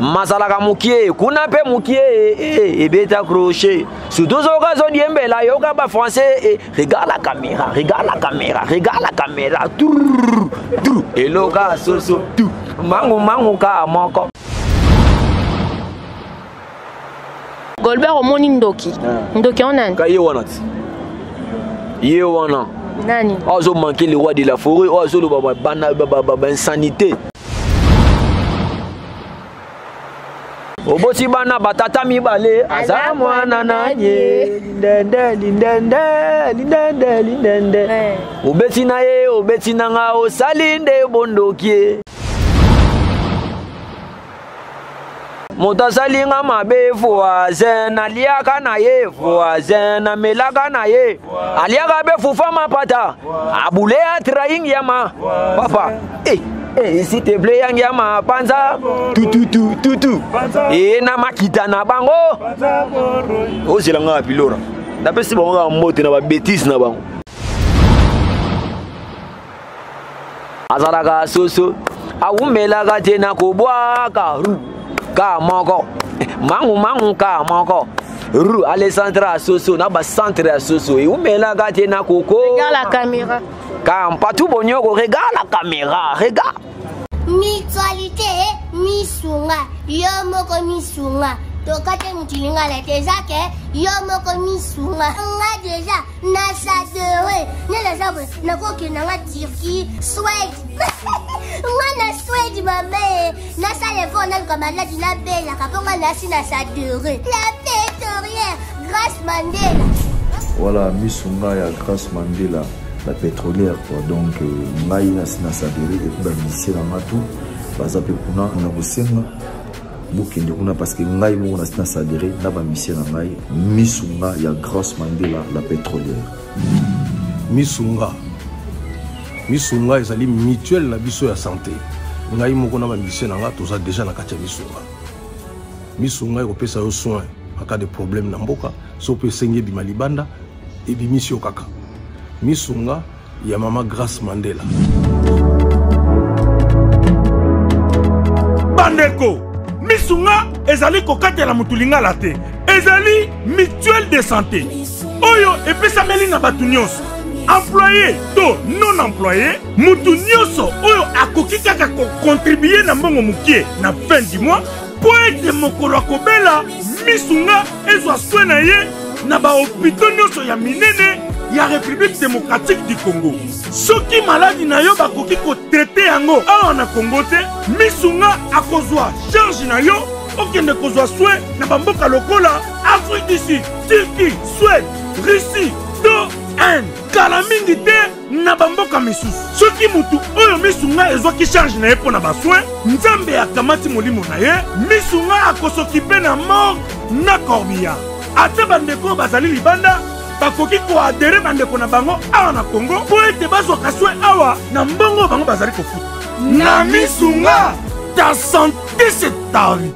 Mazalaka mukie kuna pe mukie eh, ebeta crochet surtout soki azodiembela yoka ba français eh, regarde la caméra regarde la caméra regarde la caméra trrr, trrr, eloka soso tu mangu mangu ka moko. Golbert omoni ndoki. Ndoki yango nani? Ka ye wana ti. Ye wana. Nani? Azo manquer le roi de la forêt, oyo azoloba ba ba ba ba insanité. Oboti bana batata mibale aza mwana na ye lindende lindende lindende lindende eh. Obeti na ye obeti na nga osali nde bondoki. Moto asali nga mabe voisin naliaka na ye voisin namelaka na ye aliaka be fufa mapata abule atrayi ngiama papa eh, eh, s'il te plaît ya ngiama panza tututu tutu e na makita na bango ozela nga ya pilora napesi bango kaka mbote na babetise na bango. Azalaka soso awumelaka te na kobwaka ru ka moko mangu mangu ka moko ru ale centre ya soso na bacentre ya soso ewumelaka te na koko. Regarde la caméra. Ka mpatu bonyoko, regarde la caméra, regarde. Mutualité misunga yo moko misunga tokate mutu lingala te eza ke yo moko misunga nga deja na sadere nde naza boye nakokende nga Turquie, Swede nga na Swede mame nasala effort naluka maladi nabelaka mpo nga nasi na sadere la pétrolière Grâce Mandela. Voilà, misunga ya Grâce Mandela la pétrolière quoi. Donc euh, ngai nasi na sadere et puis bamisie na nga tout baza mpe kuna na kosenga bokende kuna parce que ngai moko nasi na sadere na bamisie na ngai misunga ya Grâce Mandela la pétrolière. Misunga misunga ezali mutuelle na biso ya santé. Ngai moko na bamisie na nga toza déjà na kati ya misunga. Misunga ekopesa yo soin en cas de problème na mboka, so mpe esengi ebima libanda ebimisi yo kaka. Misunga ya mama Grâce Mandela. Bandeko, misunga ezali kokatela motu lingala te, ezali mutuelle de santé oyo epesameli na bato nyonso, employé to non employé. Motu nyonso oyo akoki kaka kokontribue na mbongo mokie na fin du mois mpo ete mokolo akobela misunga ezwa soin na ye na bahopito nyonso ya minene ya République démocratique du Congo. Soki maladi na yo bakoki kotraite yango awa na Congo te, misunga akozwa charge na yo okende kozwa soin na bamboka lokola Afrique du Sud, Turquie, Suède, Russie to Inde. Kala mingi te na bamboka misusu. Soki mutu oyo misunga ezwaki charge na ye mpo na basoin, Nzambe akamati molimo na ye, misunga akosokipe na morgue na corbillard. Ata bandeko oyo bazali libanda bakoki koadere bandeko na bango awa na Congo mpo ete bazwaka soin awa na mbongo oyo bango bazali kofuta. Na misunga, ta santé c'est ta vie.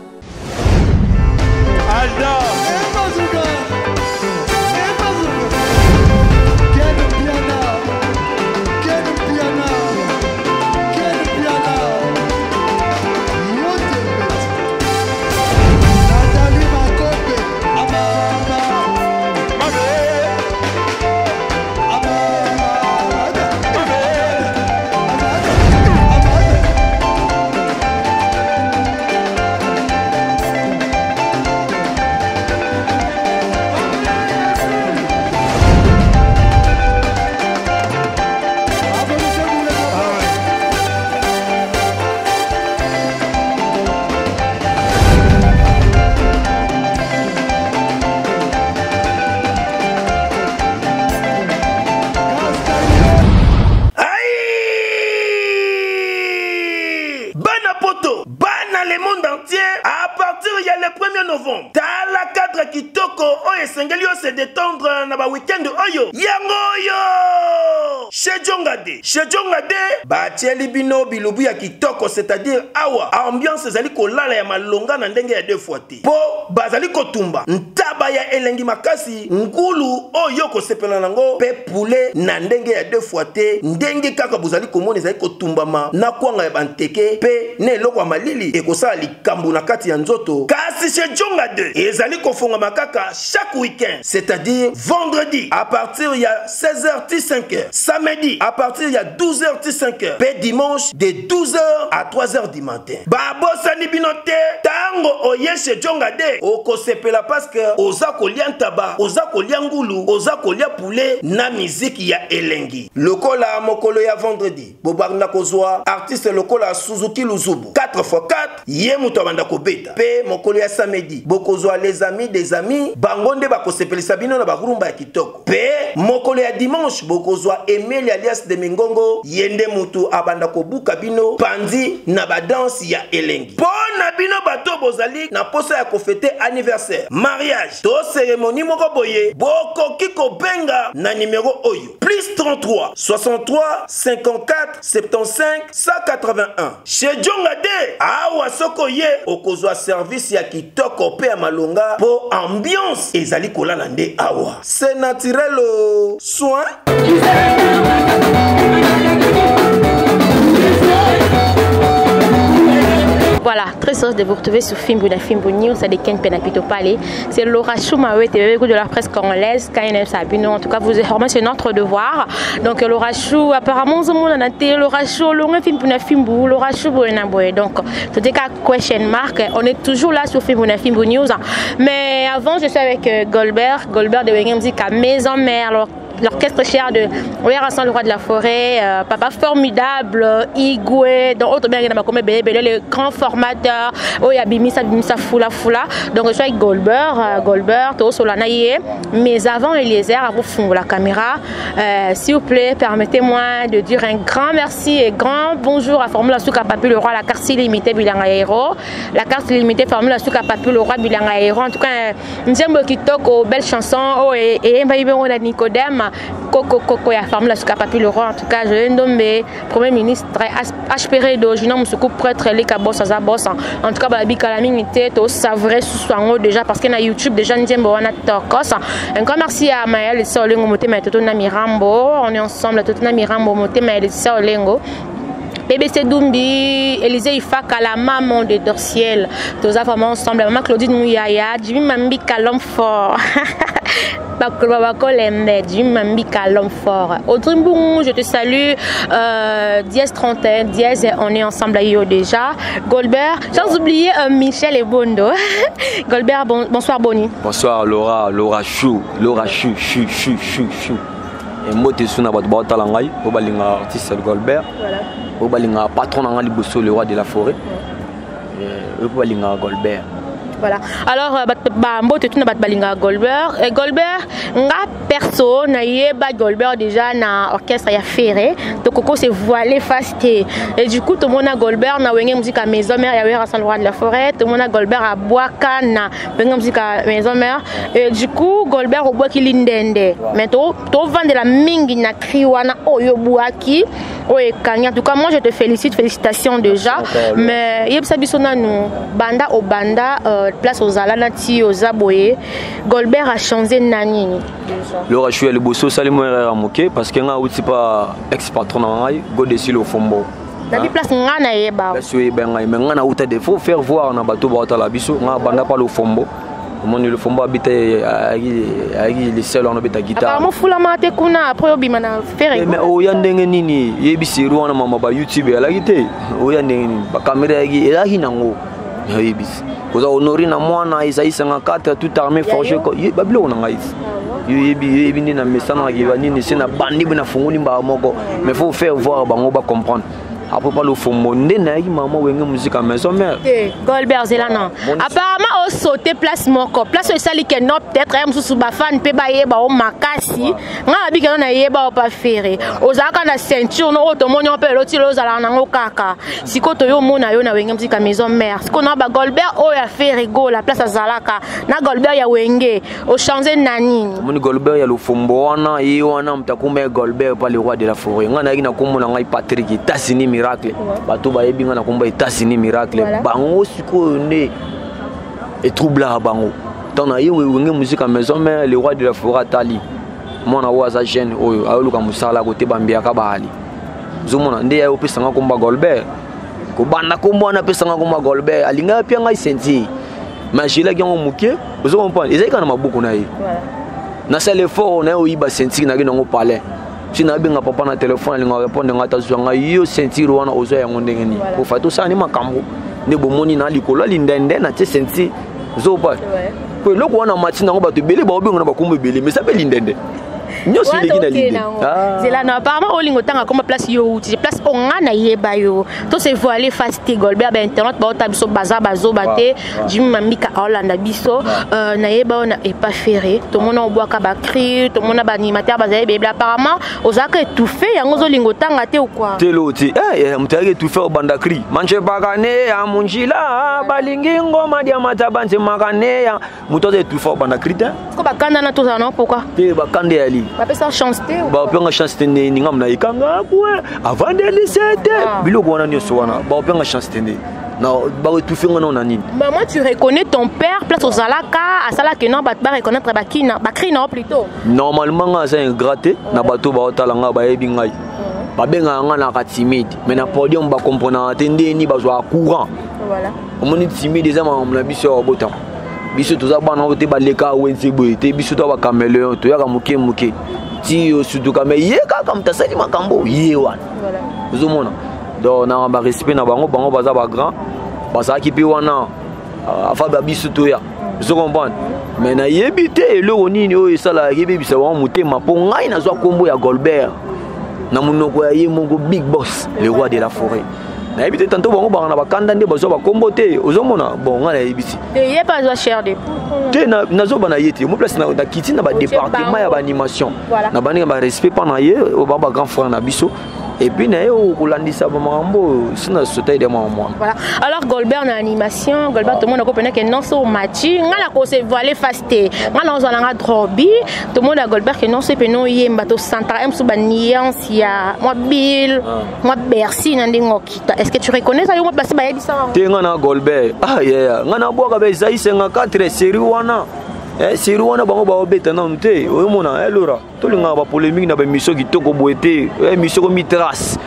partir ya le 1er novembre. Tala cadre kitoko oyo esengeli yo se détendre na ba week-end oyo. Yango oyo! Chez Djongade. Chez Djongade, batieli bino bilubu ya kitoko, c'est-à-dire awa ambiance ezali kolala ya malonga na ndenge ya deux fois te. Po bazali kotumba ntaba ya elengi makasi, ngulu oyo kosepela nango pe poulet na ndenge ya deux fois te, ndenge kaka bozali komona ezali kotumbama na kwanga ya banteke pe na eloko ya malili ekosala likambo na kati ya nzoto. Kasi chez Djonga 2 ezali kofongama kaka chaque week-end, c'est-à-dire vendredi à partir ya 16h ti 5h, samedi à partir ya 12h ti 5h pe dimanche de 12h à 3h du matin. Babosani bino te, tango oye chez Djonga 2 okosepela parce que oza kolia ntaba, oza kolia ngulu, oza kolia poulet na miziki ya elengi. Lokola mokolo ya vendredi bobanda kozwa artiste lokola Suzuki Luzubu 4x4, ye moto abanda kobeta. Pe mokolo ya samedi bokozwa les amis des amis, bango nde bakosepelisa bino na barumba ya kitoko. Pe mokolo ya dimanche bokozwa Emile alias de Mingongo, ye nde moto abanda kobuka bino panzi na ba danse ya elengi. Po na bino bato bozali na posa ya kofete anniversaire, mariage to cérémonie moko boye, bokoki kobenga na numero oyo plus 33 63 54 75 181. Chez Djonga de awa soko ye okozwa service ya kitoko pe ya malonga po ambiance ezali kolala nde awa. C'est naturel au soin. Voilà, très heureuse de vous retrouver sur Fimbu na Fimbu News avec Ken Penapito Palais. C'est Laura Choumawete, bébé de la presse congolaise, KNM Sabino. En tout cas, vous informer, c'est notre devoir. Donc, Laura Chou, apparemment, nous avons Laura Chou, Laura Fimbu na Fimbu, Laura Chou, Boye. Donc, tout est cas question mark. On est toujours là sur Fimbu na Fimbu News. Mais avant, je suis avec Goldberg, Goldberg de Wenge Musica à Maison Mère. Alors, l'orchestre cher de Werrason, le roi de la forêt, papa formidable, Igwe, dans autre bien, comme bébé, le grand formateur, oh, il y a Bimisa, Bimisa, Fula, Fula. Donc, je suis avec Goldberg, Goldberg, Théo Solana, mais avant Eliezer, avant fond la caméra, s'il vous plaît, permettez-moi de dire un grand merci et grand bonjour à Formula Souka Papi, le roi, la carte illimitée, Bilanga Hero, la carte illimitée, Formula Souka Papi, le roi, Bilanga Hero. En tout cas, Nzembo Kitoko, belle chanson, oh, et Mbaïbe, on a Nicodème, Coco, Coco, ya Formula Souka Papi, le roi. En tout cas, je Ndombe, Premier ministre, HPR de Junior Moussoukou, prêtre, les Kabos, Aza Boss. En tout cas, Babi Kalamingité, to savourer sous son déjà, parce que na YouTube, déjà, Nzembo, on a Tokos. Un grand merci à Maël et Solengo, Motema et Toto Mirambo. On est ensemble, Toto Mirambo, Motema et Solengo. BBC Dumbi, Élisée Ifaka, la maman de Dorciel. Tous vraiment ensemble. Maman Claudine Mouyaya, Jimmy Mambika, l'homme fort. Jimmy Mambika, l'homme fort. Audrey Mbou, je te salue. Diez 31, Diez, on est ensemble à Io déjà. Goldberg, sans oublier Michel et Bondo. Goldberg, bonsoir Bonnie. Bonsoir Laura, Laura Chou, Laura Chou, Chou, Chou, Chou, Chou. Et moi, je suis un artiste Goldberg. Voilà. Obalinga patron na liboso, le roi de la forêt. Obalinga Goldberg. Voilà. Alors, ba mbote tout na bat balinga Goldberg. Et Goldberg, nga perso na yeba Goldberg déjà na orchestre ya Ferré. Donc koko se voilé face té. Et du coup tout le monde a Goldberg na Wenge Musica à Maison Mère, ya Werrason le roi de la forêt. Tout le monde a Goldberg à Boaka na Wenge Musica à Maison Mère. Et du coup Goldberg au Boaki lindende. Mais to to vendre la mingi na cri wana oyo Boaki. Oyo ekangi. En tout cas, moi je te félicite, félicitations déjà. Encore, Mais yebisa biso nanu banda au banda place aux alana ti aux aboye. Goldberg a changé nani déjà. Laura Chou le bosso salimo erreur moké parce que nga outi pas ex patron na ngai Godesi le fombo. Na bi place nga na yeba. Place yeba ngai mais nga na outa de faut faire voir na bateau ba la biso nga banda pas le fombo. Mon le fombo habite avec les seuls on habite guitare. Apparemment fula mate kuna après obima na faire. Mais oya ndenge nini yebisi rwana mama ba YouTube alaki te. Oya ndenge nini ba caméra yaki elaki nango. Yebisi. Koza honorer na mwana Isaïe 54 tout armé forgé ko ba biloko na ngai. Yo yebi yebi ni na mesana ki ba nini c'est na bandi na fungoli mba moko. Mais faut faire voir bango ba comprendre. Après pa Lofombo nde nayaki mama Wenge Musica Maison Mère. Te Golbert, zela na apparemment osauté place moko, place oyo esali ke non, peut-être ya mosusu bafan mpe bayeba o makasi. Ngai nabi keno nayeba o pa Ferre, ozalaka na ceinture no oyo tomoni yo mpe lelo ti lelo ozalaka nango kaka. Sikoyo toyo omona yo na Wenge Musica Maison Mère. Sikoyo na baGolbert oyo ya Ferre Gola, place azalaka na Golbert ya Wenge, ochange na nini? Omoni Golbert ya Lofombo wana, ye wana moto akoma ya Golbert pa le roi de la forêt. Ngai nayaki na kombo na ngai Patrik Etats-Unis Miracle. Bato bayebi ngai na kombo Etats-Unis Miracle. Bango sikoyo nde etroublaka bango. Ntango na ye Wenge Musica Maison Mère, le roi de la forêt atali mwana oyo aza jeune oyo ayoluka mosala kote bambiaka baali, ozomona nde ye opesanga kombo Golbert. Kobanda kombo wana, apesanga kombo Golbert, alingaki apia ngai ceinture, mais agelaki yango moke. Ozo comprendre, ezalaki kaka na maboko na ye. Nasala effort na ye, oyiba ceinture naki nango palin. Si nabenga papa na telefone, alinga répondre ngai, tazwa ngai yo ceinture wana, ozwa yango ndenge nini? Ofa tosala ni makambo nde bomoni na likolo ya lindende natie ceinture, ozopa po eloko wana mati nango. Bato ebele baobenga na bakombo ebele, mais eza mpe lindende nyonso eleki na linde. Zela na apparemment olingo otanga koma place yo outi, place oyo nga nayeba yo. To se voiler face te, Golbert. Bainternet baota biso, baza bazoba te. Jimi Mambika aolanda biso. Nayeba oyo na epa Ferre, tomona obwaka bacri, tomona baanimateur bazali ebele. Apparemment ozalaka étouffé, yango ozolinga otanga te ou quoi? Te, lo te. Moto ayaki étouffé, obanda cri manje bakane ya munjila balingi ngoma dia mata banze makane ya moto aza étouffé, obanda cri te. Ko bakanda na tozala nango pourquoi? Te, bakanda eyali. Bapesa chance te? Bapenga chance te nde ninga na ekanga kue avandeli te. Biloko wana nyonso wana, baopenga chance te nde na baétouffe nga nao na nini? Maman, tu reconnais ton père, place ozalaka asalaki non, bato bareconnaître bakina bacri nao plutôt. Normalement nga aza ingrat te na bato baotala nga, bayebi ngai, babengaka nga naka timide, mais na podium bakomprenaka te ndeni bazwaka courant. Omoni, timide eza makambo na biso ya babotama. Biso toza bana oyo te baleka wenze boye te. Biso toya bacaméléon, toyaka moke moke ti osutuka. Mais ye kaka moto asali makambo ye wana, ozomona. Donc na barespect na bango, bango baza bagrand, bazalaki mpe wana afa babiso toya, ozo comprendre. Mais nayebi te eloko nini oyo esalaka ebebisa bango motema, mpo ngai nazwa nkombo ya Golbert na monoko ya ye moko big boss, le roi de la forêt. Nayebi te, tanto bango baka na bakanda nde bazwa bakombo te, ozomona. Bon, ngai nayebisi. Ye mpe azwa chair de te, nazoba na ye te. Mo place nakiti na badépartement ya baanimation, na bandenge barespect mpa na ye, oyo bango bagrand frère na biso. Et puis na ye okolandisa bamakambo oyo si na sotai de mwa mwana. Voilà. Alors Golbert na animation, Golbert, tomona ko pena ke non so machi, nga na ko se voiler face te. Nga na ozala nga drobi, tomona Golbert ke non so pe no yemba to santara m so ba nuance ya mwa Bill, mwa Bercy na ndenge okita. Est-ce que tu reconnais ça yo mwa place ba yebisa? Te, nga na Golbert. Ah yeah, nga na bwaka ba Esaïe 54 série wana. Eh, série wana bango baobeta nanu te, oyomona. Elora tolingaka bapolémique na baémission kitoko boye te. Émission komi trace,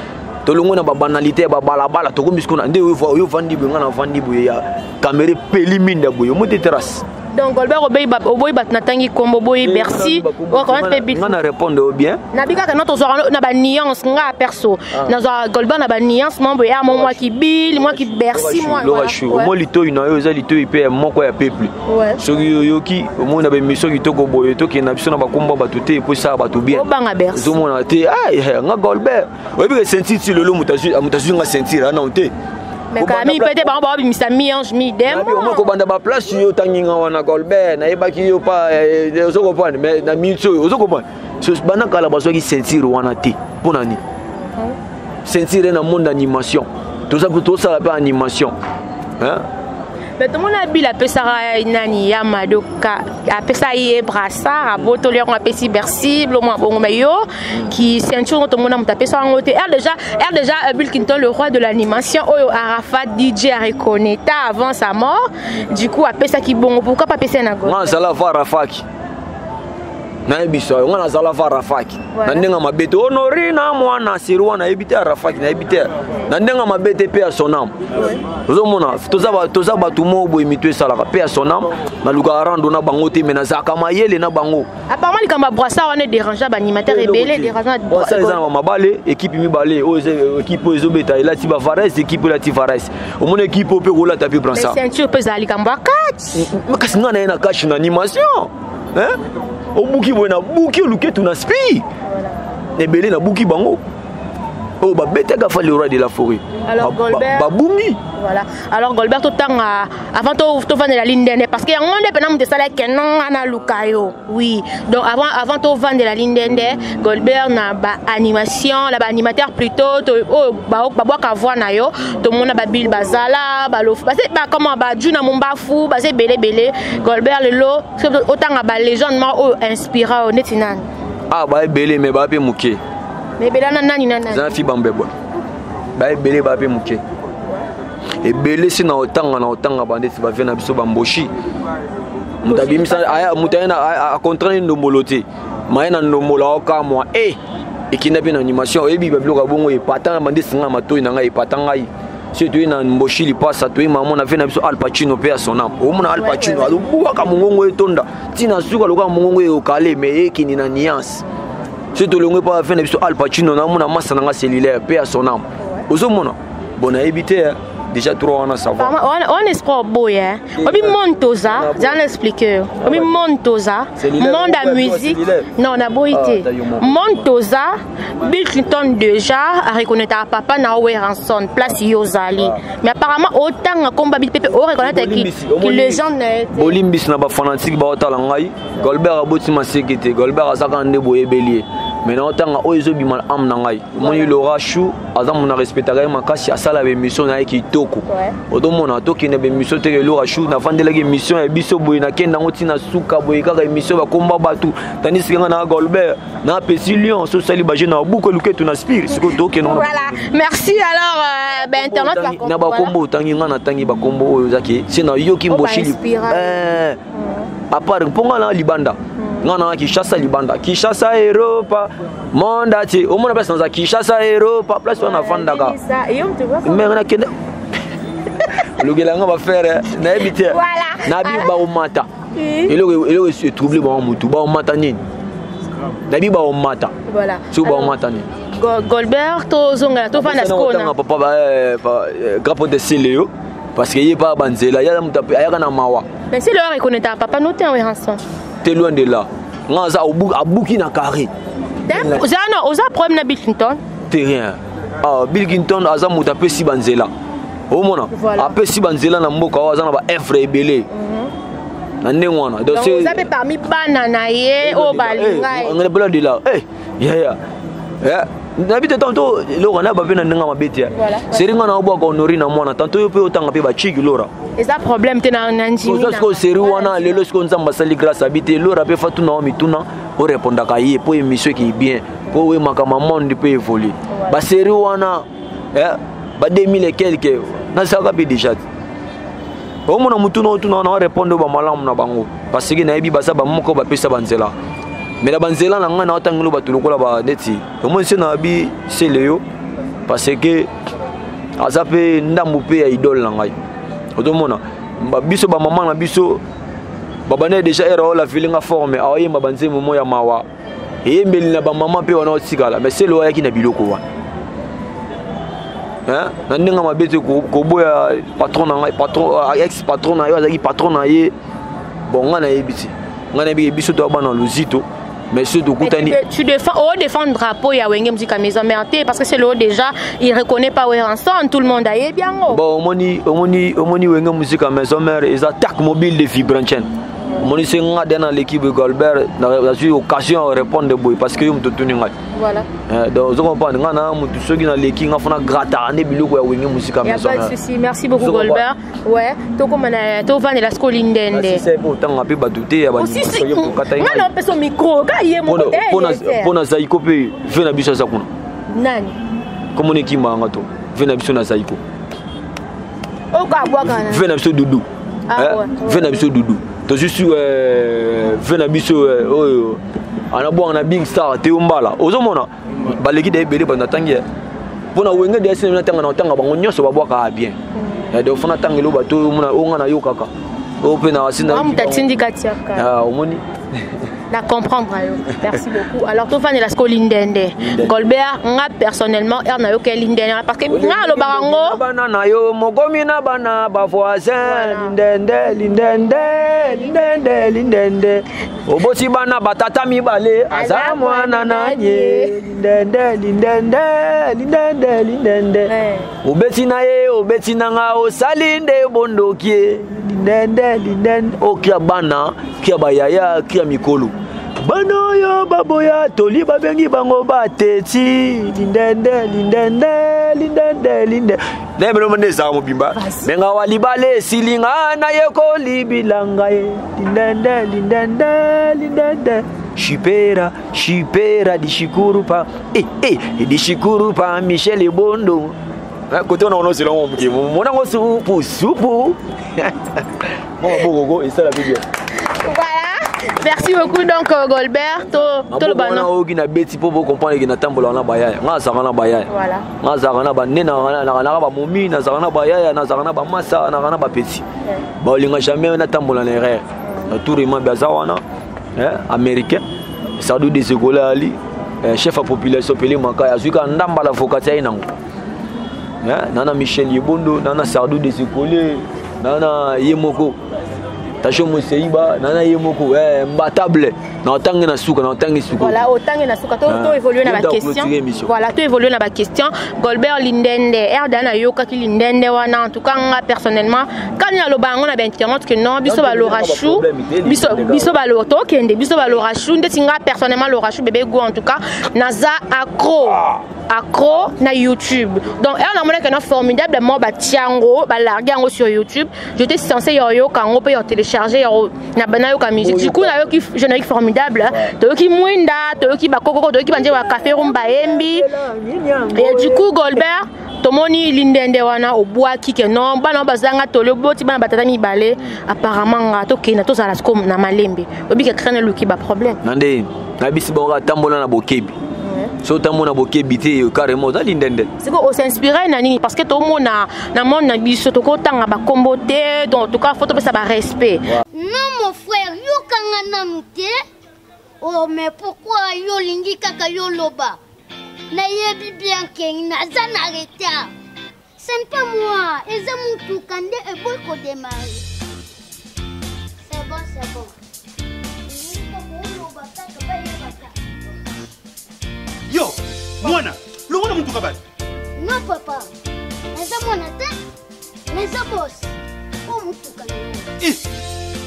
tolongwe na babanalité ya babalabala, tokomi sikoyo na nde oyo ovandi boye, nga navandi boye, ya caméra epeli minda boye, omo te trace. Donc Golbert, oboyi oboyi bato natangi kombo, oboyi Bercy, okomment mpe Bill. Nga na répondre oyo bien. Nabi kaka no tozwaka na banuance. Nga perso nazwaka Golbert na banuance mwa boye, mo mwaki Bill, mwaki Bercy, mwa Lora Chou, omoi litoi na yo eza litoi mpe ya moko ya peuple. Soki oyoki, omoi na baémission kitoko boye, tokende na biso na bakombo ya bato te, epo esala bato bien. Obanga Bercy. Ozomona te. Nga Golbert, oyebi ke ceinture ti lelo, moto azwi nga ceinture anao te. Mais kala mingi peut-être bango baobimisa mi ange mi démon. Omoi kobanda baplace yo otangi nga wana, Golbert nayebaki yo pa, ozo comprendre. Mais na minute oyo, ozo comprendre, banda kala bazwaki ceinture wana te. Mpo na nini ceinture na monde animation? Toza tosala mpe animation, hein? Mais tomona Bill apesaka nani ya Madoka, apesa ye brassard, abotoli yango, apesi Bercy bilo mwa bongo. Mais yo ki ceinture ngo tomona moto apesa yango te. R déjà Bill Clinton, le roi de l'animation, oyo Arafat DJ areconnaîta avant sa mort, du coup apesaki bongo. Pourquoi pas apesa na Nga nazala va Rafaki, nayebisa yo, nga nazala va Rafaki na ndenge mabe te. Honori na mwana seri wana, nayebi te Arafaki, nayebi te na ndenge mabe te, mpe ya son âme. Ozomona, toza bato moko boye, mito esalaka mpe ya son âme. Nalukaka rando na bango te, mais nazalaka mayele na bango. Apparemment likambo ya brassard wana edérange baanimateur ebele, dérange. Brassard eza na bamabale, équipe mibale oyo, équipe oyo ezobeta elati bavares, équipe oyo elati vares. Omoni équipe oyo mpe kolata mpe brassard. Ceinture mpe ezala likambo ya kati. Kasi ngai na ye na kashe na animation, obuki boye, nabuki oluketu na spi ebele, nabuki bango. Oyo babetaka Fally, le roi de la forêt. Alors, Golbert, babungi. Voilà. Alors Golbert, totanga avant tovandela lindende, parce que yango nde mpena moto esalaki non naluka yo. Oui, donc avant tovandela lindende, Golbert, na baanimation, na baanimateur plutôt, oyo babwaka voix na yo, tomona babile bazala balofu comment bajuna mombafu, baza ebele ebele. Golbert, lelo otanga balégende moko oyo inspira oyo neti nani? Ah, baebele, me baa mpe moke. Me ebele na nani, na nani? Eza na fi bambebwa, baebele, baa mpe moke ebele. Si na otanga, na otanga bandeti bavie na biso bamboshi, moto abimisa, moto aye acontrane ndombolo te, maye na ndombolo aokamwa e ekinda mpe na animation. Oyebi babiloko ya bongo epata na bandesi ngai, matoi na ngai epata ngai. Soki toye na Mboshi Lipasa, toye mamo na vie na biso Al Pacino mpe ya sonam, omona Al Pacino azobwaka mongongo etonda ntina suka lokola mongongo eyokale, me ekende na nuance. Soki tolongwe mpa vie na biso Al Pacino, namona masa na nga cellulaire mpe ya sonam, ozomona. Bon, nayebi te, déjà trois wana, ça va. Wana esprit oboya obi monde toza, za na expliquer obi monde toza, monde ya musique. Non, naboyi te. Monde toza, Bill Clinton déjà areconnaître papa na Werrason place yo ozali, mais apparemment otanga komba Bill Pepe oreconnaître ki légende na ye te. Bolimbisi na bafanatike baotala ngai, Golbert aboti maseki te, Golbert azaka nde boyebeli ye, mais na otanga oyo ezobima na ame na ngai. Omoni Laura Chou aza mona respectaka ye makasi, asala baémission na ye kitoko. Otomona tokende baémission teke Laura Chou, navandelaki émission ya biso boye, nakende yango ntina suka boye kaka émission bakomba bato, tandis que nga na Golbert napesi lion so osali baje na babuku eluketu na spire sikoyo tokende. Voilà, merci. Alors bainternet na bakombo otangi, nga natangi bakombo oyo ozaki se nayoki Mboshili à part mpo nga na libanda, nga na Kinshasa libanda, Kinshasa Europa monde entier. Omona place naza Kinshasa Europa, place wana nafandaka, mais nakende olukela nga bafere, nayebi te. Nabi baomata eloko eloko etrouble bango motu, baomata nini? Nabi baomata soki baomata nini? Golbert, tozongela, tofanda sikoyo papa grand pote Seleo, parce que ye pa banzela ya moto ayaka na mawa. Mais si le reconnaître papa no te Werrason? Te, loin de là. Nga aza abuki na carré. Oza oza problème na Bill Clinton? Te, rien. Ah, Bill Clinton aza moto apesi banzela, omona apesi banzela na mboka oyo, aza na baœuvre ebele na ndenge wana. Oza mpe parmi bana na ye oyo balinga. Loin de là, yaya nayebi te. Tanto eloko na bape na ndenge mabe te, seri nga na obwaka honori na mwana. Tanto yo mpe otanga mpe bachiki Lora. Eza problème te na ndimi. Oza sikoyo seri wana. Lelo sikoyo Nzambe asali grâce abi te, Lora mpe fatuna wa mituna, orépondaka ye mpo émission ekei bien, mpo oyemaka monde mpe évolue. Basérie wana ba 2000 et quelque nasalaka mpe déjà te. Omona mutuna otuna wana, orépondre oyo bamalamu na bango, parce que nayebi baza bamoko bapesa banzela, mais na banzela na ngai naotangeli bato lokola baneti omoni se na bi sele yo, parce que aza mpe ndambu mpe ya idole na ngai. Ozomona biso bamama na biso babandaki déjà ere oyo lavelinga forme, aoyemba banzembo mo ya mawa, eyembeli na bamama mpe wana otikala. Mais sele oyo ayaki na biloko wana na ndenge mabe te, koboya patron na ngai, patron, ex patron na ye azalaki patron na ye. Bon, ngai nayebi te, ngai nayebi biso toya bana lozito, mais soki tokutani. Tu défends, oh, défendre drapeau ya Wenge Musica Maison Mère te, parce que c'est le déjà il reconnaît pas Werrason, tout le monde ayebi yango. Bon, omoni, omoni, omoni Wenge Musica Maison Mère eza tak mobile de vibranchen. Omoni se nga de na l'équipe Golbert, nazwi occasion ya répondre boye parce que yo moto otuni ngai. Voilà. Donc ozo comprendre, nga na motu soki naleki nga fona grataka nde biloko ya Wenge Musica Maison Mère. Souci, merci beaucoup Golbert. Ouais, tokoma na tovandela sikoyo lindende. Otanga mpe bato te ya. Nga na opesa micro ka ye moko. Mpo na Zaiko mpe ve na biso aza kuna. Nani? Komona ekimba yanga to ve na biso na Zaiko. Okabwaka. Ve na biso Dudu, ve na biso Dudu, tozwi su ve na biso oyo anabwaka na Big Star te, yo mbala ozomona baleki da ebele. Bato natangi mpona Wenge de asina, natanga na otanga bango nyonso babwaka bien. Donc fona tanga elo bato oyo nga nayokaka oyo mpe na asina. Moto atindika tiaka. Omoni. Na comprendre yo, merci beaucoup. Alors tofandela sikoyo lindende. Golbert, nga personnellement ere nayoka lindende, parce que nga alobaka ngo bana na yo mokomi na bana bavoisin, lindende, lindende. Lindende, lindende, lindende. Oboti bana batata mibale, aza mwana nanye. Lindende, lindende, lindende, lindende. Obeti na ye, obeti na nga, osali nde bondoki ye. Lindende, lindende. Okia bana, kia bayaya, kia mikolo. Bana oyo baboya toli babengi bango bateti. Lindende, lindende, lindende, lindende. Naye nde ezalaka mobimba me nga wa libala esili nga nayekoli bilanga ye. Lindende, lindende, lindende. Shipera, shipera dishikurupa, eh, eh, dishikurupa Michel Ebondo. Kote wana ozela ngo moke monango supu supu mwa maboko esala mpe bien. Voilà. Merci beaucoup donc Golbert to to le bana oki na beti po bo comprendre que na tambola na bayaya nga azaka na bayaya. Voilà. Nga azaka na ba nena na na ba momi na azaka na bayaya na azaka na ba masa na na ba petit. Ba olinga jamais na tambola na erreur. Na tour ima baza wana hein américain Sadou de Sekola Ali chef à population Pelé Makaya azwi ka ndamba la vocation ya nango. Hein nana Michel Yebondo nana Sadou de Sekola nana Yemoko Tacho Moseiba nana Yemoko imbattable na otange na suka na otange suka. Voilà, otange na suka to to évoluer na ba question. Voilà, to évoluer na ba question. Golbert Lindende, Erda na yoka ki Lindende wana en tout cas nga personnellement quand na loba ngo na ba internet que non biso ba lora chou biso biso ba lora to kende biso ba lora chou ndeti nga personnellement lora chou bébé go en tout cas naza accro accro na YouTube. Donc elle na mona que non formidablement ba tiango ba larguer yango sur YouTube. J'étais censé yo yoka ngo pe yo télécharger yo na bana yoka musique. Du coup na yoki générique formidable, to yoki mwinda, to yoki ba kokoko, to yoki banje wa café rumba yembi. Et du coup Golbert tomoni lindende wana obwaki ke non bana bazanga tole boti bana batata mibale apparemment nga to kenda to zala siko na malembe obika crâne luki ba problème. Nande na bisi bonga tambola na bokebi. So tambola na bokebi te carrément oza lindende. Siko o s'inspirer na nini parce que to mona na monde na biso to kotanga ba kombo te donc en tout cas faut to pesa ba respect. Non mon frère, yo kanga nanu te. Oh mais pourquoi yo lingi kaka yo loba? Nayebi bien ke naza na retard. Ce n'est pas moi, eza mutuka nde eboyi kodémarrer. C'est bon, c'est bon. Yo, mwana, longola mutuka basi. Non papa, naza mwana te, naza boss. O mutuka na yo.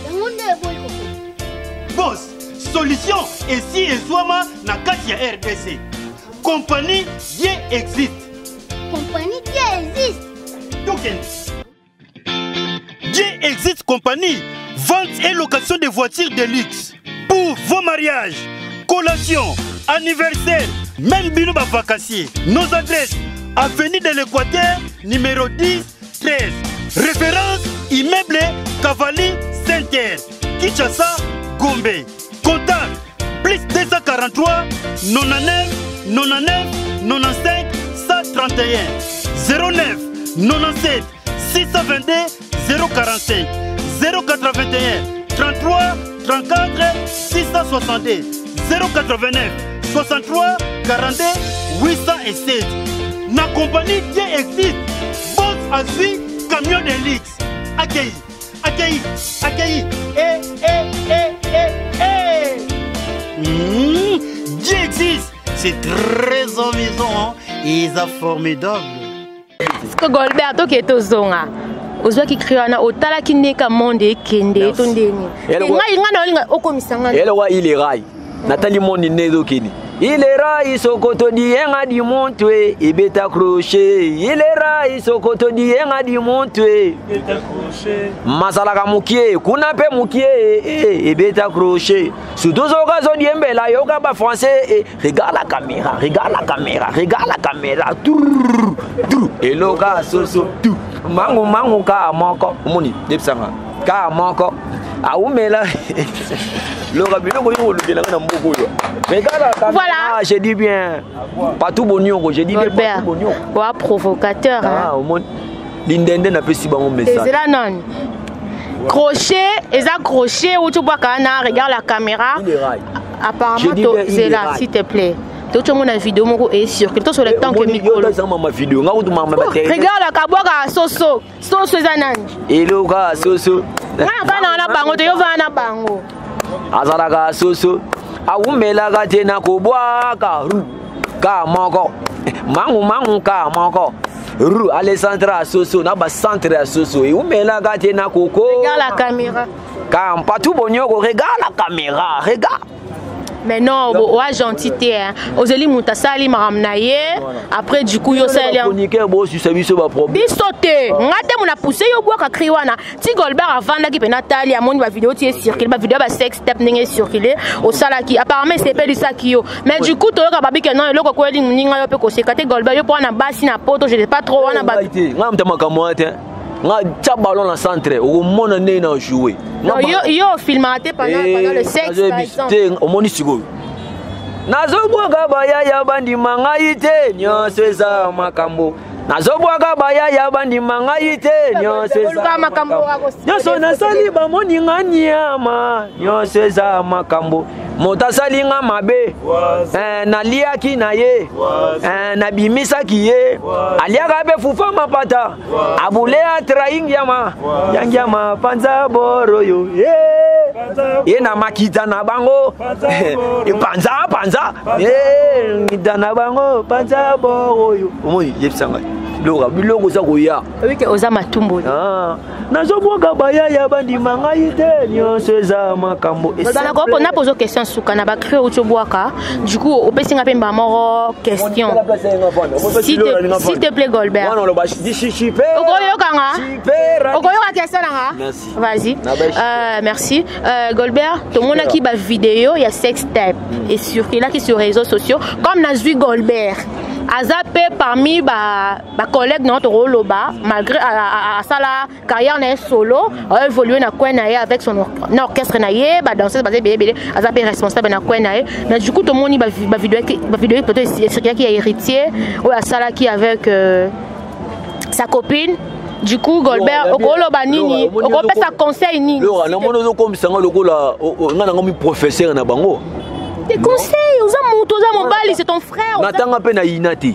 Yango nde eboyi kokende. Boss, solution esi ezwama na kati ya RDC. Compagnie Dieu existe. Compagnie Dieu existe. Tokende. Dieu existe compagnie, vente et location de voitures de luxe pour vos mariages, collations, anniversaires, même bino ba vacanciers. Nos adresses, avenue de l'Équateur, numéro 10, 13. Référence, immeuble Cavalli Center, Kinshasa, Gombe. Contact, plus 243, 99, 99, 95, 131, 09, 97, 622, 045, 081, 33, 34, 662, 089, 63, 42, 807. Na compagnie Dieu existe, boss azui camion de luxe. Accueilli, accueilli, accueilli. Eh, eh, eh, eh, eh. Dieu existe, c'est très amusant, hein? Et c'est formidable. Parce que Golbert, ok, tozonga. Ozwaki cri wana otalaki ndeka monde ekende to ndeni. Ngai ngai na olinga okomisa ngai. Ele wa il est rai. Natali monde ne ezokende. Il est rai sokoto dienga di montwe ebeta crochet. Il est rai sokoto dienga di montwe ebeta crochet. Masalaka mukie kuna pe mukie ebeta crochet. Surtout soka zo diembela yoka ba français regarde la caméra, regarde la caméra, regarde la caméra. Trrr, trrr. Eloka soso tout. Mangu mangu ka moko. Omoni debsanga. Ka moko. Aumela. Loka biloko yo olukela na mboko yo. Regarde la caméra, Voilà. je dis bien. Partout bonyoko, je dis bien Golbert. partout bonyoko. Wa provocateur, hein. Ah, omoni. Lindende na pesi bango message. Ezela non. Crochet, eza crochet ou tu bois kana, regarde la caméra. Il est rail. Apparemment, Je dis to, bien, il est Zela, rail. s'il te plaît. Toki omona video moko ecircule tosola tant que mikolo. Mama video nga kutu mama bateri. Regarde kabwaka soso. Soso eza nani? Eloka soso. Nga vana na bango te yo vana na bango. Azalaka soso awumelaka te na kobwaka ru ka moko mangu mangu ka moko ru alessandra ya soso na bacentre ya soso ewumelaka te na koko. Regarde la caméra. Ka mpatu bonyoko regarde la caméra regarde. Mais non, oa gentil te hein. Ozeli moto asali makambo na ye après du coup yo osali chroniqueur bosisa biso baproblème. Biso te, nga te mona pousse yo bwaka cri wana ti Golbert avandaki mpe natali amoni bavideo ti ecircule bavideo ya basex step ndenge ecircule osalaki apparemment esepelisaki yo, mais du coup toyoka babike non, eloko ekweli moninga yo mpe koseka te. Golbert, yo mpo wana basi na poto, je sais pas trop wana bato te. Nga moto makambo wana te, nga tia ballon na centre, okomona ndenge na joue. Yo ofilmaka te pendant le sexe par exemple? Te, omoni sikoyo nazobwaka bayaya bandima ngai te, nyonso eza makambo. Nazobwaka bayaya bandima ngai te, nyonso eza makambo. Nyonso nasali bamoni nga niama, nyonso eza makambo. Moto asali nga mabe, naliaki na ye, nabimisaki ye, aliaka mpe fufa mapata abule atrahi ngiama ya ngiama panza boroyo ye na makita na bango panza panza ngita na bango panza boroyo. Omoni, yebisa ngai biloko biloko oza koya. Oyike oza matumboli. Nazobwaka bayaya bandima ngai te, nyonso eza makambo. Na pozo question suka na bacri outi obwaka, du coup opesi nga mpe mbala moko question, s'il te plaît Golbert, okoyokanga, okoyoka question nanga? Vas-y. Merci Golbert. Tomonaki bavideo ya sex tape ecirculaki sur réseaux sociaux. Comme nazwi Golbert aza mpe parmi bacollègue na tokoloba, malgré asala carrière na ye solo, aévolue na coin na ye avec son na orchestre na ye, badanseuse baza ebele ebele, aza mpe responsable na coin na ye. Mais du coup tomoni bavideo peut-être ecirculaki ya Héritier oyo asalaki avec sa copine. Du coup Golbert, okoloba nini? Okopesa conseil nini? Namoni ozokomisanga lokola nga nango mi professeur na bango. Des conseils, oza moto, oza mobali, c'est ton frère. Natanga mpe na ina te.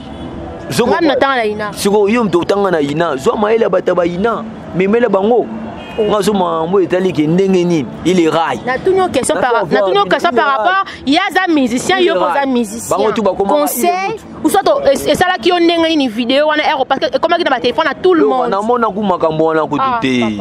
Nga natanga na ina. Sikoyo yo moto otanga na ina, zwa mayele ya bato ya bayina, memela bango. Nga zo makambo etaliki ndenge nini il est rail. Natuni yo question par rapport ye aza musicien, yo mpo oza musicien. Bango tu bakoma. Conseil ou soit esalaki yo ndenge nini video wana ero, parce que ekomaki na batelefone na tout le monde? Namonaku makambo wana kutu te,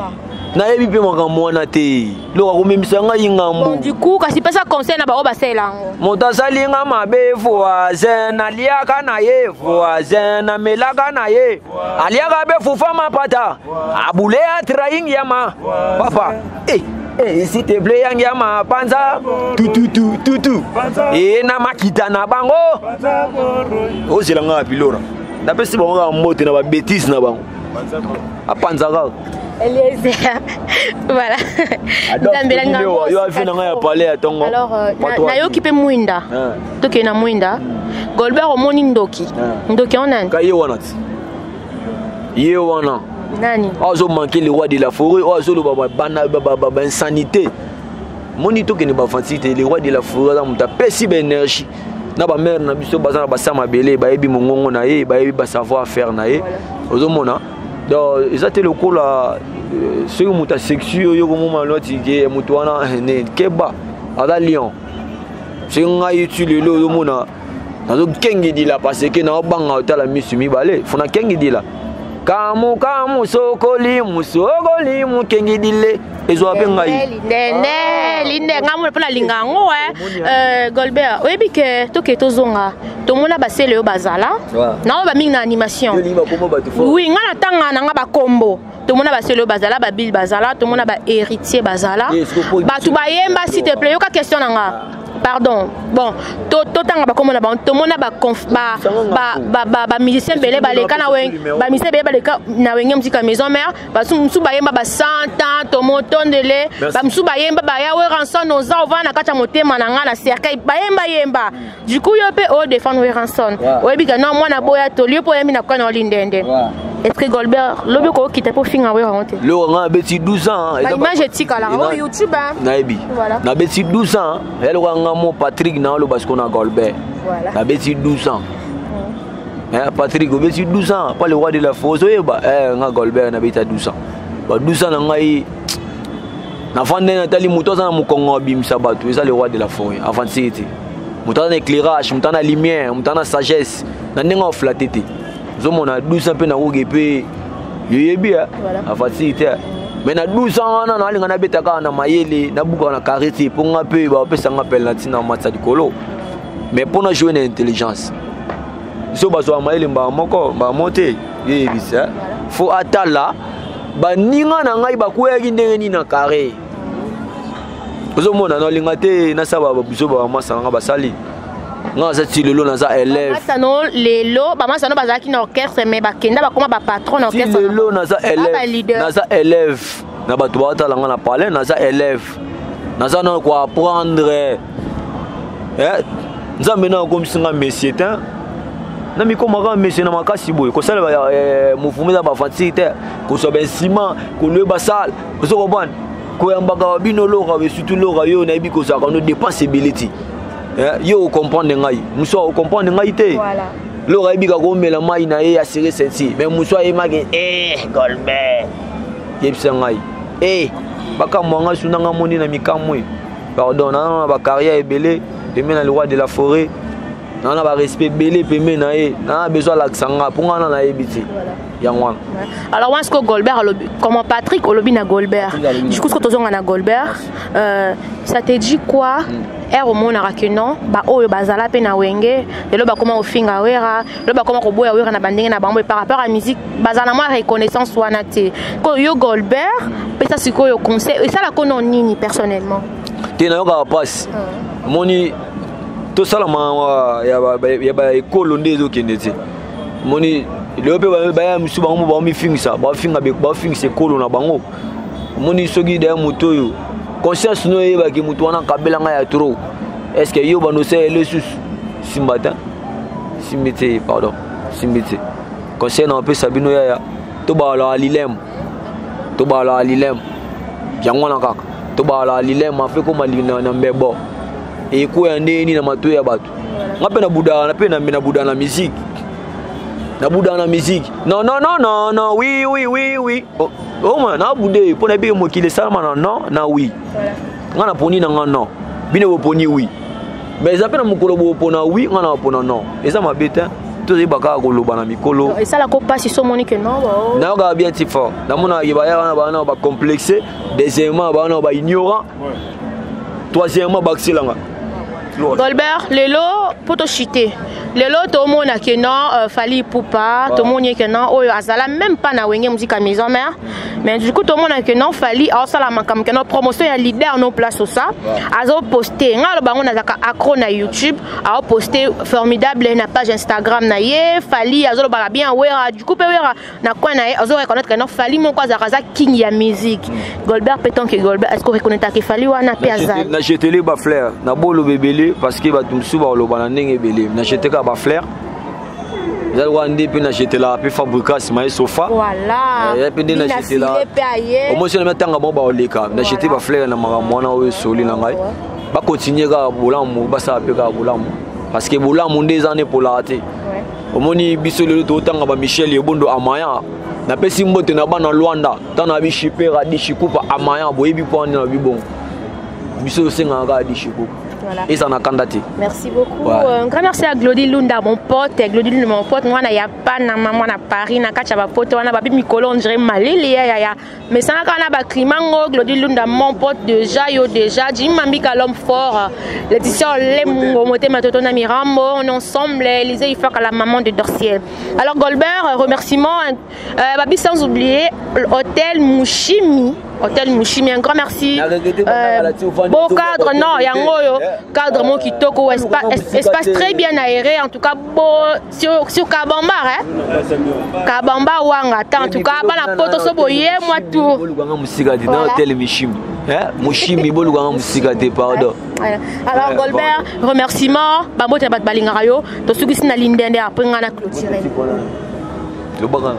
nayebi mpe makambo wana te. Loka komemisa ngai ngambo. Du coup kasi pesa conseil na baoyo basalela yango. Moto asali nga mabe, voisin, naliaka na ye, voisin, namelaka na ye, aliaka mpe fufa mapata abule atrahi ngiama papa. Eh, s'il te plaît, yangiama panza tututu tutu e na makita na bango ozela nga pilora napesi bango kaka mbote na babétise na bango apanza kaka. Eliezer, voilà. Yo avi na ngai ya palais ya ntongo. Alors nayoki mpe mwinda, tokende na mwinda. Golbert, omoni ndoki, ndoki yango nani? Ka ye wana ti ye wana. Nani? Azo manquer le roi de la forêt oyo azoloba bainsanité. Moni tokende bafanti te. Le roi de la forêt aza moto apesi baénergie na bamare na biso, baza na basa mabele, bayebi mongongo na ye, bayebi basavoir faire na ye. Ozomona, donc eza te lokola soki moto asexu oyo komoma noti ke moto wana ne keba aza lion. Soki ngai ti lelo ozomona nazokengedila parce que naobanga otala misu mibale, fo nakengedila kamu kamu sokoli musokoli mukengedile ezwa mpe ngai. Lindende linde nga mona mpo nalinga yango. Golbert, oyebi ke toke tozonga, tomona basele oyo bazala na oyo bamingi na animation. Oui, nga natanga na nga bakombo. Tomona basele oyo bazala, babile bazala, tomona bahéritier bazala, bato bayemba. S'il te plaît, yoka question na nga, pardon. Bon, totanga bakombo na bango. Tomona bamusicien ebele baleka na bamusicien ebele baleka na Wenge Musica Maison Mère. Bamosusu bayemba ba 100 ans tomotondele, bamosusu bayemba baya Werrason oza ovanda na kati ya motema na ngai na cercueil, bayemba yemba. Du coup yo mpe odéfendre Werrason, oyebi ka non mwana boya toli yo mpe oyembi na kwana olindende. Est-ce que Golbert lobi okokita mpo finga Wera te? Loko nga nabeti 12 ans. Image etikalaka oyo YouTube. Nayebi, nabeti 12 ans ya lokola nga mo Patrick na oloba siko na Golbert. Nabeti 12 ans. Eh, Patrick obeti 12 ans, pas le roi de la forêt, ozoyeba. Eh, nga Golbert nabeti 12 ans. Ba 12 ans na ngai nafandi natali moto aza na mokongo abimisa bato, eza le roi de la forêt, avancer te. Moto aza na éclairage, moto aza na lumière, moto aza na sagesse, na ndenge oflate te. Ozomona 12 ans mpe nakoki mpe yoyebi avancer te. Mais na 12 ans wana nalinga nabeta kaka na mayele, nabukaka na carré te, mpo nga mpe bapesa nga pele na ntina matisa likolo. Mais mpo na jouer na intelligence, so bazwaka mayele mbala moko mbala moko te, yoyebisa fo atala baninga na ngai bakweyaki ndenge nini na carré. Ozomona nalinga te nasala biso bamasa na ngai basali nga naza ti lelo naza élève. Bamasano lelo, bamasano bazalaki na orchestre, mais bakenda bakoma bapatron na ti orchestre. Lelo naza élève, baleader. Naza élève na bato baotala nga na palais, naza élève, naza nano koapprendre. Eh, Nzambe na akomisi nga monsieur te, na mikomaka monsieur na makasi boye kosala mouvement eza bafantique te, kozwa bainstrument, koloyeba sale, ozo comprendre, koyambaka bino loka, surtout loka yo nayebi kozalaka no dépense ebele te. Yo ocomprendre ngai, mosu ocomprendre ngai te. Loko ayebi kaka komela mai na ye asere ceinture, mais mosu ayemaki eh, Golbert yebisa ngai eh, bakamwa ngai suna ngai moni na mikamwe. Pardon, naza na bacarrière ebele pembe na le roi de la forêt, naza na barespect ebele pembe na ye, naza na besoin alakisa nga mpo ngai na nayebi te yango wana. Alors wana sikoyo Golbert alobi comment? Patrick olobi na Golbert. Patrick alobi na Du coup sikoyo tozonga na Golbert. Ça te dit quoi ere omonaka ke non, baoyo bazala mpe na Wenge, lelo bakoma kofinga Wera, lelo bakoma koboya Wera na bandenge na bango par rapport à musique, bazala na mwa reconnaissance wana te? Ko yo Golbert pesa sikoyo conseil, esalaka ono nini personnellement? Te, nayokaka mpasi. Omoni tosalama ya baekolo nde ezokende te. Omoni lelo mpe baya mosusu bango mo baomifingisa, bafinga, bafingisa ekolo na bango. Omoni soki daya moto oyo conscience no eyebaki moto wana akabela ngai ya trop, est ce que yo bando osalele susu simba te, simbi te, pardon, simbi te. Conseil na opesa bino yaya, tobalaka lilemo, tobalaka lilemo yango wana kaka, tobalaka lilemo afe koma na mbebo ekoya ndenge nini na matoi ya bato. Nga mpe nabudaka mpe nabudaka na musique, nabudaka na musique, non non non non non, oui oui oui oui. Oma nabude mpo nayebiki mokili esalama na non na oui. Nga naponi na nga non, bino boponi oui, mais eza mpe na mokolo bopona oui, nga na bapona non, eza mabe te. Tozoyeba kaka koloba na mikolo. Esalaka mpasi so omoni ke non. Nayokaka bien ti fort, namonaka baya wana bana bacomplexe, deuxièmement bana baignorant, troisièmement bakiselanga. Golbert, lelo mpo tochite, lelo tomona ke non, Fally Ipupa, tomoni ke non, oyo azala même pas na Wenge Musique ya Maison Mère, mais du coup tomona ke non, Fally aosala makambo ke non, promotion ya leader no place osa azoposte. Ngai aloba yango, nazalaka accro na YouTube. Aoposte formidable na page Instagram na ye. Fally azolobaka bien Wera, du coup mpe Wera na coin na ye azo reconnaître que non, Fally moko azalaka, aza king ya musique. Golbert mpe, tant que Golbert, est ce que oreconnaîtraka Fally wana mpe azali? Na jetele bafleur na boloba ebele parce que bato mosusu baloba na ndenge ebele. Na jete kaka bafleur, eza lokola nde mpe na jetelaka mpe Fabricas maye sofa. Voilà. Eza mpe nde na jetelaka mpe aye. Omosi na matanga bango baoleka na jete bafleur na makambo wana oyo esoli na ngai. Bakontinue kaka bolamu, basala mpe kaka bolamu parce que bolamu nde eza nde epolaka te. Omoni biso lelo totanga ba Michel Yebondo Amaya, napesi mbote na bana Lwanda ntango na bishipera dishikupa Amaya, boyebi mpo wana na bibongo biso tosengaka kaka dishikupa. Eza na kanda te. Merci beaucoup. Ouais. Un grand merci à Glody Lunda, mon pote. Glody Lunda, mon pote. Moi, na Panama, moi, na Paris, na Kacha, ba pote, wana, babi mikolo, on dirait malili, ya, ya, ya. Mais ça, quand on a ba climat, ngo, Glody Lunda, mon pote, déjà, yo, déjà, Jim Mambika, l'homme fort. Laetitia Lemungo, Moté Matoto, Nami Rambo, on est ensemble, Élisée Ifaka, la maman de Dorciel. Alors, Golbert, remerciement, babi, sans oublier, l'hôtel Mouchimi. Hôtel Mouchimi, un grand merci. Beau cadre, non, yango yo, cadre mo kitoko, espace, espace très bien aéré, en tout cas, beau, sur Kabamba, hein? Kabamba Wanga, en tout cas, bana poto so boye, moi tout. Bolukanga mosika te na hôtel Mishimi. Moshimi, bolukanga mosika te, pardon. Ouais. Alors Golbert, remerciement, bambote ya bato balingaka yo, tosukisi na lindende, après nga na clôturer. Lobaka.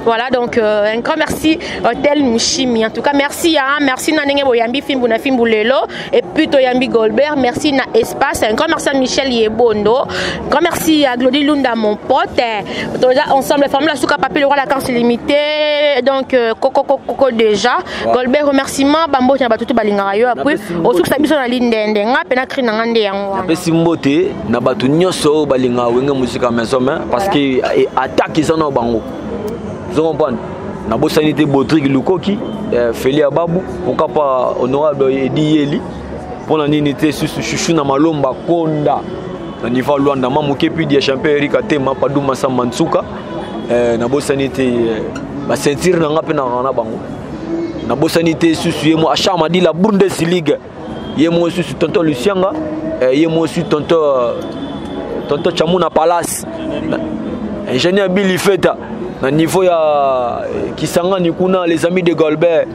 Voilà, donc un grand merci Hôtel Mushimi. En tout cas, merci hein, merci na ndenge boyambi fimbu na fimbu lelo et puis toyambi Golbert, merci na espace. Un grand merci à Michel Yebondo. Un grand merci à Glody Lunda mon pote. Toza ensemble famille la souka papi le roi la carte limitée. Donc coco coco coco déjà. Ouais. Golbert remerciement bambo na batutu balingaka yo après osukisa biso na lindende nga pe na cri na nga nde yango wana. Napesi mbote na bato nyonso oyo balingaka Wenge Musica Maison Mère parce que attaque eza na bango. Ozo comprendre? Nabosani te Bodrigue Lukoki, Feli Ababu, pourquoi pas honorable Edi Yeli. Mpona nini te susu chuchu na malomba konda na niveau ya Luanda mamuke puis dia champion Eric Atema Paduma Samba Nsuka nabosani te ba ceinture na nga mpe na na bango nabosani te susu ye mo Achard Madila Bundesliga ye mo susu tonton Lucianga ye mo susu tonton tonton Chamuna Palace ingénieur Billy Feta na niveau ya Kisangani kuna les amis de Golbert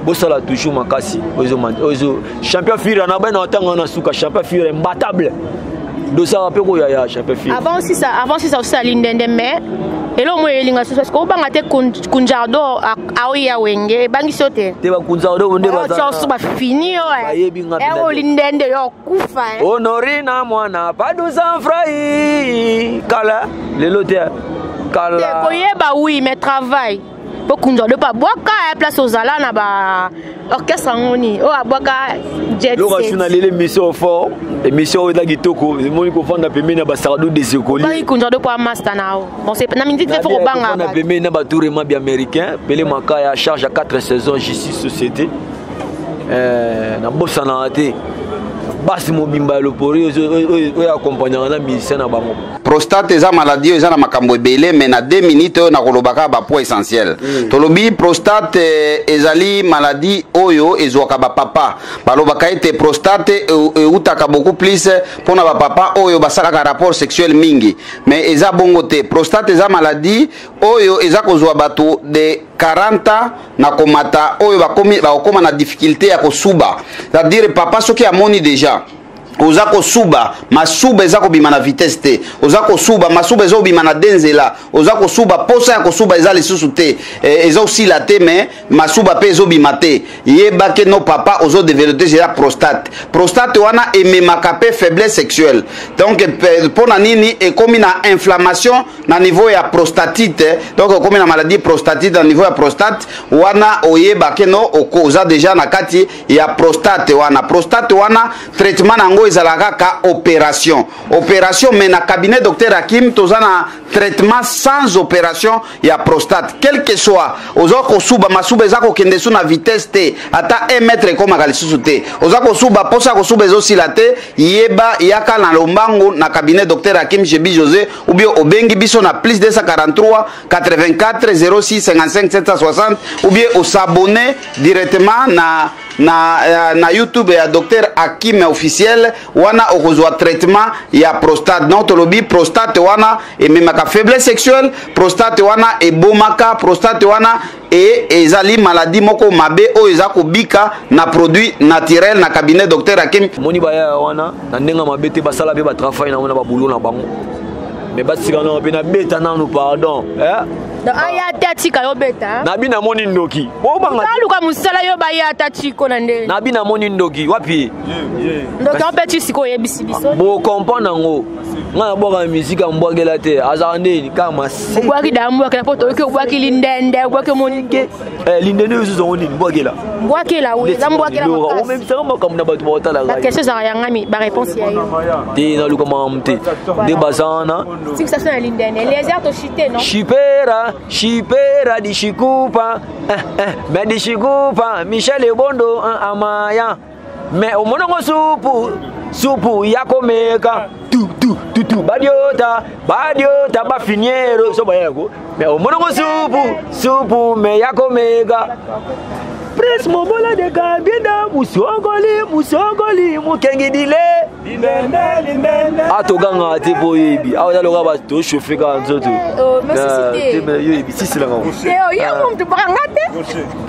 bosala toujours makasi ozo champion fira na bana otanga na suka champion fira imbattable dosaka mpe koya ya champion fira avant aussi ça avant aussi ça aussi alindende mais eloko moyo elinga susu parce que obanga te kunjardo aoya wenge ebangisi yo te te bakunjardo nde bazaosu bafini yo bayebi nga oyo lindende yo okufa honorina mwana padusa frai kala lelo te kala koyeba oui mais travail po kunjardo mpe abwaka place ozala na ba orchestre yango nini oyo abwaka jet loka su naleli émission fort émission oyo eza kitoko emoni kofanda pembeni ya basardo des écoliers kunjardo mpo amasta na yo bon c'est na miniti te fo kobanga na pembeni na batourema bi américain pele makaya charge ya 4 saisons justice société nabosanaka te basi mobimba ya lopori oyo akompagnaka na musicien na bango. Prostate eza maladie oyo eza na makambo ebele, mais na 2 minutes oyo nakoloba kaka ba points essentiels. Tolobi prostate ezali maladie oyo ezwaka ba papa. Balobaka ete prostate eutaka beaucoup plus mpona ba papa oyo basalaka rapport sexuel mingi, mais eza bongo te. Prostate eza maladie oyo eza kozwa bato de 40 ans na komata oyo bakokoma na difficulté ya kosuba. C'est-à-dire papa soki amoni déjà oza kosuba, masuba eza kobima na vitesse te, oza kosuba, masuba eza kobima na denzela, oza kosuba, posa ya kosuba eza lisusu te, eza osila te, mais masuba pe ezobima te, yeba ke no papa ozo développer déjà prostate. Prostate wana ememaka pe faiblesse sexuelle. Donc pona nini ekomi na inflammation na niveau ya prostatite, donc ekomi na maladie prostatite na niveau ya prostate wana, oyeba ke no oza déjà na kati ya prostate wana. Prostate wana traitement nango ezalaka kaka opération, opération, mais na cabinet docteur Hakim toza na traitement sans opération ya prostate. Quel que soit oza kosuba, masuba eza kokende su na vitesse te, ata 1 mètre ekomaka lisusu te, oza kosuba, posa ya kosuba ezosila te, yeba yaka na lombangu na cabinet docteur Hakim Chebi José, ou bien obengi biso na plus 243 84 06 55 760, ou bien osabonner directement na YouTube ya docteur Hakim officiel, wana okozwa traitement ya prostate. Donc tolobi prostate wana ememaka faiblesse sexuelle, prostate wana ebomaka, prostate wana e ezali maladie moko mabe oyo eza kobika na produit naturel na cabinet docteur Hakim. Moni baya wana na ndenge mabe te, basala pe ba travail na wana ba boulot na bango, mais basika na pe na beta nanu pardon Donc aya te atika yo beta. Na bina moni ndoki. Bo banga. Aluka musala yo baya ata tiko na nde. Na bina moni ndoki wapi? Ndoki on petit siko yebisi biso. Bo comprendre ngo. Nga na bwaka musique ya mbwakela te, azalaka nde kaka masi. Obwaki da mbwakela po toyoki obwaki lindende, obwaki omoni. Lindende oyo ozongo nini mbwakela? Mbwakela oui, eza mbwakela makasi. Omemisaka makambo na bato baotala ngai. Ba question ezalaka ya ngami, ba réponse ya yo. Te naluka makambo te. Nde baza wana. Fixation ya lindende, Eliezer to chite non? Shipera, shipera di shikupa. Mais di shikupa, Michel Ebondo amaya. Mais omonango supu, supu ya komeka. Tu tu tu tu badiota, badiota ba finiero so bayako. Mais omonango supu, supu me ya komeka. Prince Mobola de Kabinda, musogoli, musogoli, mukengidile. A togangaka te mpo oyebi awa eza lokola tochauffe kaka nzoto. Yoyebi siselanga.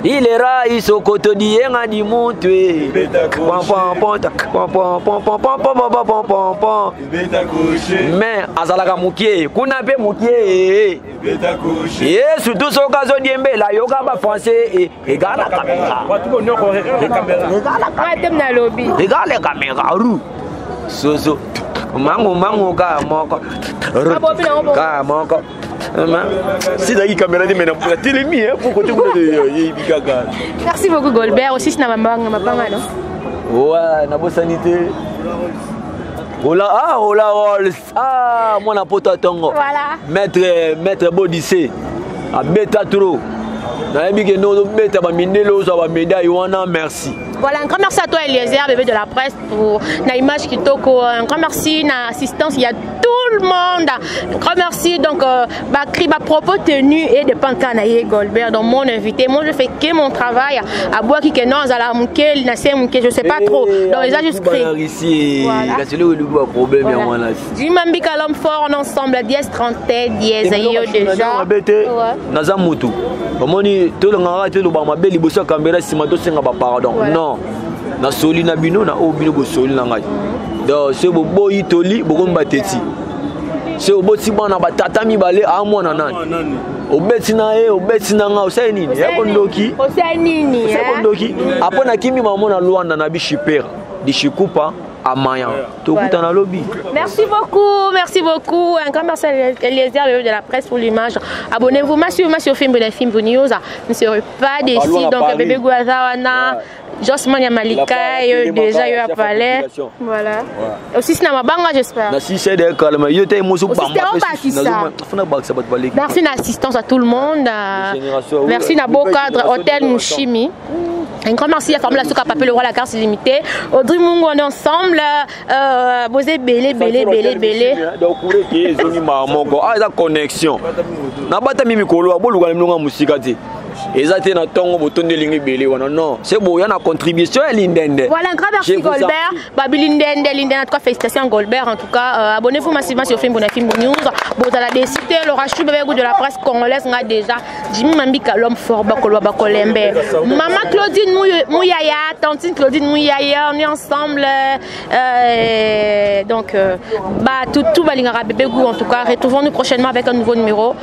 Ilera isokoto diyenga di mutwe mais azalaka mokie kuna mpe mokie ye, surtout soki azodiembela, yoka bafrançais: "Regarde la caméra, regarde la caméra." Ru soso mangu mangu ka moko ka moko sizalaki caméra te, mais natelemi po kote kuna yebi kaka. Merci beaucoup, Golbert. Aussi na mabanga mabanga, non? Ouais, nabosani te. Ola, ah, Ola Rolls, ah, mwana poto atongo. Voilà. Maître, maître Bodissé abeta trop, nayebi ke nde ozobeta bamindele, ozwa bamédaille wana. Merci. Voilà, un grand merci à toi, Eliezer, bébé de la presse, pour la image kitoko. Un grand merci na assistance, il y a tout le monde. Un grand merci, donc, bah, cri, bah, propos tenus et de Pankanaye Goldberg, donc mon invité. Moi, je fais que mon travail. À boire qui que non, à la muke, na muke, je sais pas trop. Donc, ils ont juste crié. Voilà. Problème. Voilà. Jimambika, l'homme fort, on ensemble, dièse 30, dièse, yo déjà. Naza mutu. Omoni, tolongaka te, loba mabe liboso ya caméra, nsima tosenga bapardon. Non, nasoli na bino na oyo bino bosoli na ngai. Donc soki boboyi toli, bokomi bateti. Soki oboti bana batata mibale, amwana nani obeti na ye, obeti na ngai, osali nini? Ya bondoki. Osali nini? Osali bondoki. Apres nakimi mamo na Lwanda na bishipera dishikupa amaya, tokutana lobi. Merci beaucoup, merci beaucoup. Un grand merci à Eliezer, le de la presse, pour l'image. Abonnez-vous massivement sur Film de Film News. Ne serez pas déçus. Donc, bébé Guazawana, Josman Yamalika, déjà, il y a palais. Voilà. Aussi, c'est Mabanga, j'espère. Na si c'est de calme, yo te moso. Bamba. Merci d'assistance à tout le monde. Merci na beau cadre, Hôtel Mouchimi. Un grand merci à Formula Souka Papé, le roi, la carte illimitée. Audrey Mungo, on est ensemble. Bosé Belé, Belé, Belé, Belé. Donc, ezongi moko. Ah, eza connexion. Nabatami mikolo, boluka milonga mosika te. Eza te na ntongo botondi elingi ebele wana. Non, c'est boya na contribution ya Lindende. Voilà, un grand merci, Golbert. Babi Lindende, Lindende, en tout cas, félicitations, Golbert. En tout cas, abonnez-vous massivement sur Film Bonafim News. Bon, la décité, le rachou bébé de la presse congolaise, on a déjà Jimmy Mambika, l'homme fort, Bakolo, Bakolembe. Maman Claudine Mouyaya, Tantine Claudine Mouyaya, on est ensemble. Donc, bah, tout, tout, Balingara bébé goût, en tout cas. Retrouvons-nous prochainement avec un nouveau numéro.